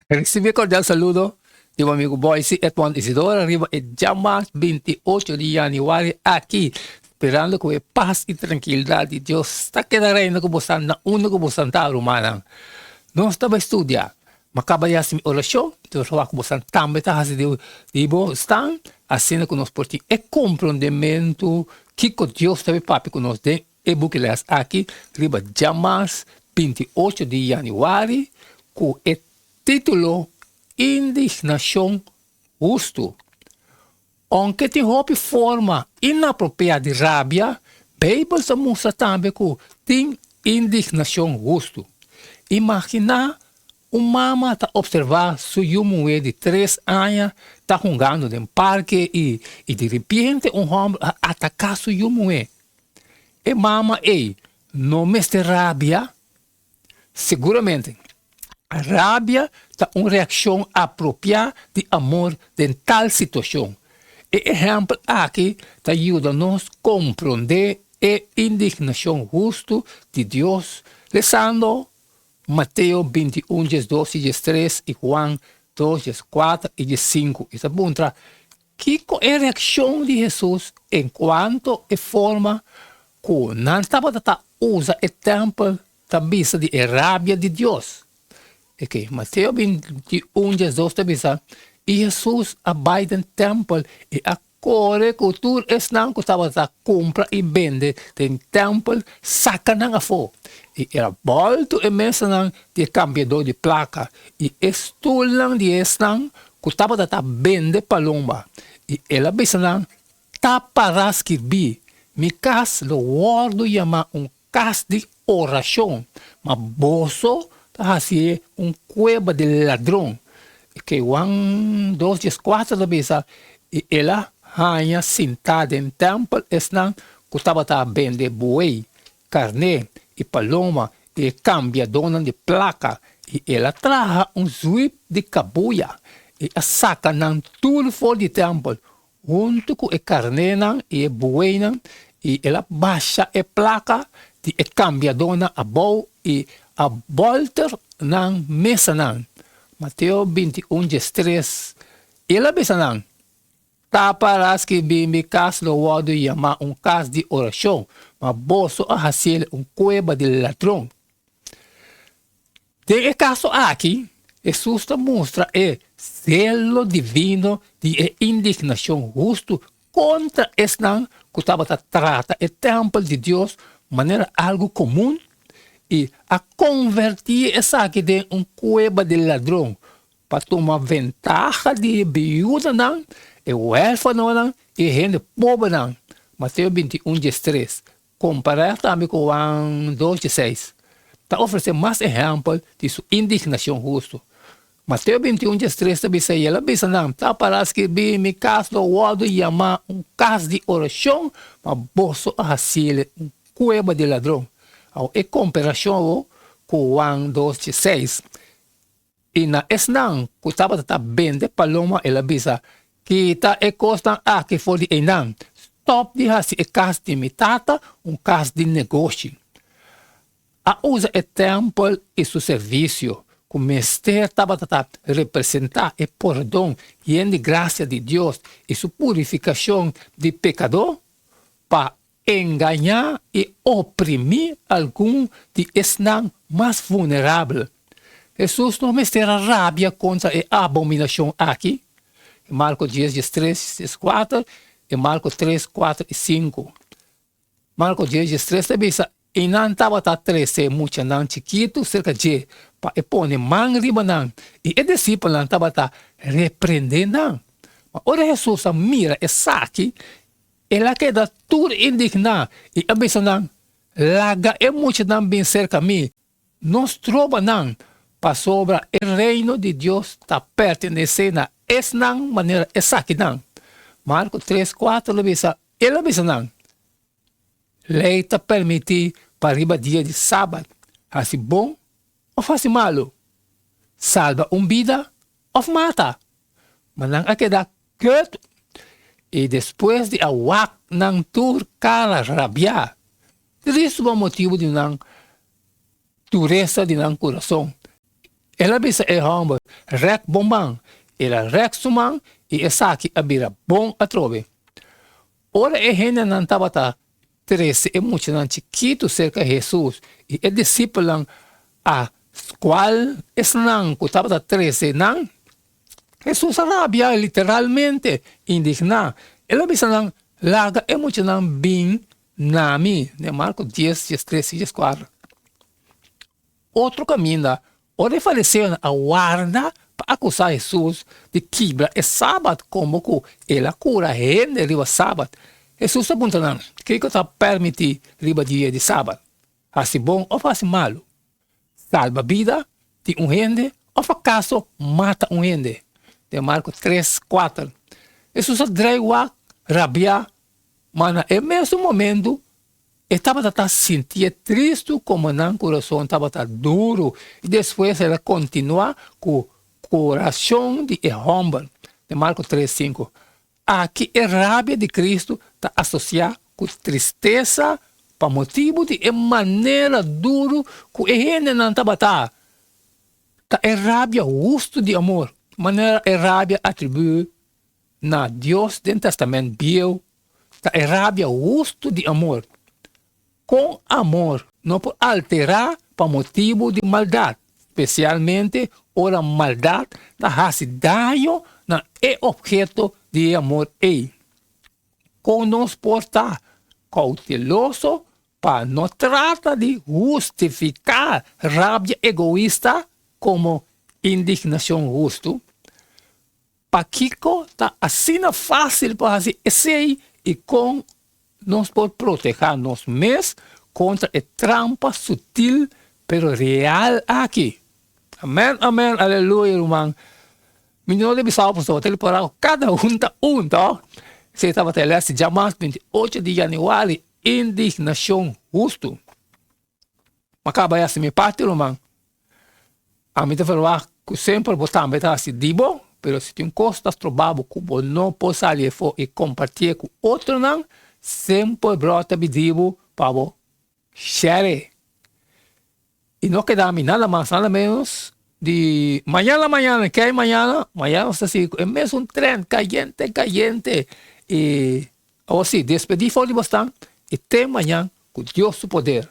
Recibi e cordial saludo di bo amigo Boyce Edmond Isidora riba e djamas 28 di januari aki, sperando cu e paz y trankilidad di Dios ta keda reina cu bosan na unda cu bosan ta, rumannan. Nos ta bay studia, ma caba di haci mi oracion, Dios lo wak cu bosan tambe ta haci di bosnan, asina cu nos por tin e comprondemento kico Dios ta bay papia cu nos den E buki les aki riba djamars 28 di yanüari ku e título Indignashon Hustu. Ounke tin hopi forma inapropiá di rabia, Beibel ta mustra tambe ku tin indignashon hustu. Imaginá un mama ta opservá su yu muhé di tres aña ta hungando den parke i i diripiente un hòmber a ataká su yu muhé. E mama ei no mester rabia? Seguramente, rabia ta un reakshon apropiá di amor den tal situashon. E ehèmpel aki ta yuda nos komprondé e indignashon hustu di Dios lesando Mateo 21 12 i 13 i Juan 2 14 i 15 i ta puntra, Kiko e reakshon di Hesus enkuanto e forma ku nan tabata ta usa e tèmpel ta bisa di e rabia di Dios? Oke, Mateo 21 12 ta bisa, I Hesus a bai den tèmpel i a kore ku tur esnan ku tabata kumpra i bende den tèmpel saka nan afó. I el a bòltu e mesanan di e kambiadó di plaka i e stulnan di esnan ku tabata ta bende palomba, i el a bisa nan, Ta pará skirbí, Mi kas lo wòrdu yamá un kas di orashon, ma boso ta hasié un kueba di ladron. Ke Juan dos dieskuater ta bisa, I el a haña sintá den tèmpel esnan ku tabata bende buey, karné i paloma i e kambiadónan di plaka, i el a traha un zwip di kabuya i a saka nan tur for di tèmpel, huntu ku e karnénan i e bueynan, i el a basha e plaka di e kambiadónan abou i a bòlter nan mesanan. Mateo 21, 13 I el a bisa nan, Ta para skibí, Mi kas lo wòrdu yamá un kas di orashon, ma boso a hasiel un kueba di ladron. Den e kaso aki, Hesus ta mustra e selo divino di e indignashon hustu kontra esnan ku tabata trata e tèmpel di Dios manera algu komun i a konvertí esaki den un kueba di ladron pa tuma ventaha di e biudanan, e huérfanonan i e hende pobernan, Mateo 21, 13, kompará tambe ku Juan 2, 16, ta ofresé mas ehèmpel di su indignashon hustu. Mateo 21, 13 ta bisa, I el a bisa nan, Ta pará skirbí, Mi kas lo wòrdu yamá un kas di orashon, ma boso a hasiel un kueba di ladron. Awor, e komparashon awor ku Juan 2, 16. I na esnan ku tabata ta bende paloma el a bisa, Kita e kosnan aki for di einan, stòp di hasi e kas di mi Tata un kas di negoshi. A usa e tèmpel i su servisio, ku mester tabata ta representá e pordon yen di grasia di Dios i su purifikashon di pekadó, pa engañá i oprimí algun di esnan mas vulnerabel. Hesus no mester a rabia kontra e abominashon aki? Marko dies, 13, 14 i Marko 3, 4 i 5. Marko 10, 13 ta bisa, I nan tabata trese muchanan chikitu serka dje pa e pone man riba nan, i e disipelnan tabata reprendé nan. Ma ora Hesus a mira esaki, El a keda tur indigná i a bisa nan, Laga e muchanan bin serka mi, no stroba nan, pasobra e Reino di Dios ta pertenesé na esnan manera esakinan. Marko 3, 4 lo bisa, El a bisa nan, Lei ta permití pa riba dia di sabat hasi bon òf hasi malu, salba un bida òf mata? Ma nan a keda ketu, i despues di a wak nan tur kara rabiá, tristu pa motibu di nan duresa di nan kurason, el a bisa e hòmber. Rèk bo man. El a rèk su man i esaki a bira bon atrobe. Ora e hendenan tabata trese e muchanan chikitu serka Hesus i e disipelnan a skual esnan ku tabata trese nan, Hesus a rabia, literalmente indigná. El a bisa nan, Laga e muchanan bin na mi, den Marko dies, diestres i dieskuater. Otro kaminda, ora e fariseonan a warda pa akusá Hesus di kibra e sabat komo ku el a kura hende riba sabat, Hesus a puntra nan, Kiko ta pèrmití riba dia di sabat? Hasi bon òf hasi malu? Salba bida di un hende òf akaso mata un hende? Den Marko tres, kuater, Hesus a drei wak rabiá, ma na e mesun momentu E tabata ta sintié tristu komo nan kurason tabata duru i despues el a kontinuá ku kurashon di e hòmber, den Marko tres, sinku. Aki e rabia di Kristu ta asosiá ku tristesa pa motibu di e manera duru ku e hendenan tabata. Ta e rabia hustu di amor, manera e rabia atribuí na Dios den Tèstamènt Bieu ta e rabia hustu di amor. Kon amor no por alterá pa motibu di maldat, spesialmente ora maldat ta hasi daño na e opheto di e amor ei? Kon nos por ta kouteloso pa no trata di hustifiká rabia egoista komo indignashon hustu? Pakiko ta asina fásil pa hasi esei i kon nos por protehá nos mes kontra e trampa sutil pero real aki? Amèn, amèn, aleluya ruman. Mi no debe sa pasobra ta repará ku kada un ta un, tò? Esei tabata e lès di djamars 28 di yanüari, Indignashon Hustu. M'a kaba hasi mi parti ruman. Ami ta verwagt ku semper bo tambe ta hasi di bo, pero si tin kos ta stroba bo ku bo no por sali afó i kompartié ku otronan, semper bro ta bidi bo pa bo share. I no keda mi nada mas nada menos di mañana mañana, kei mañana? Mañana nos ta sigui ku e mesun tren kayente kayente i awor si despedí for di bosnan i te mañan ku Dios su poder.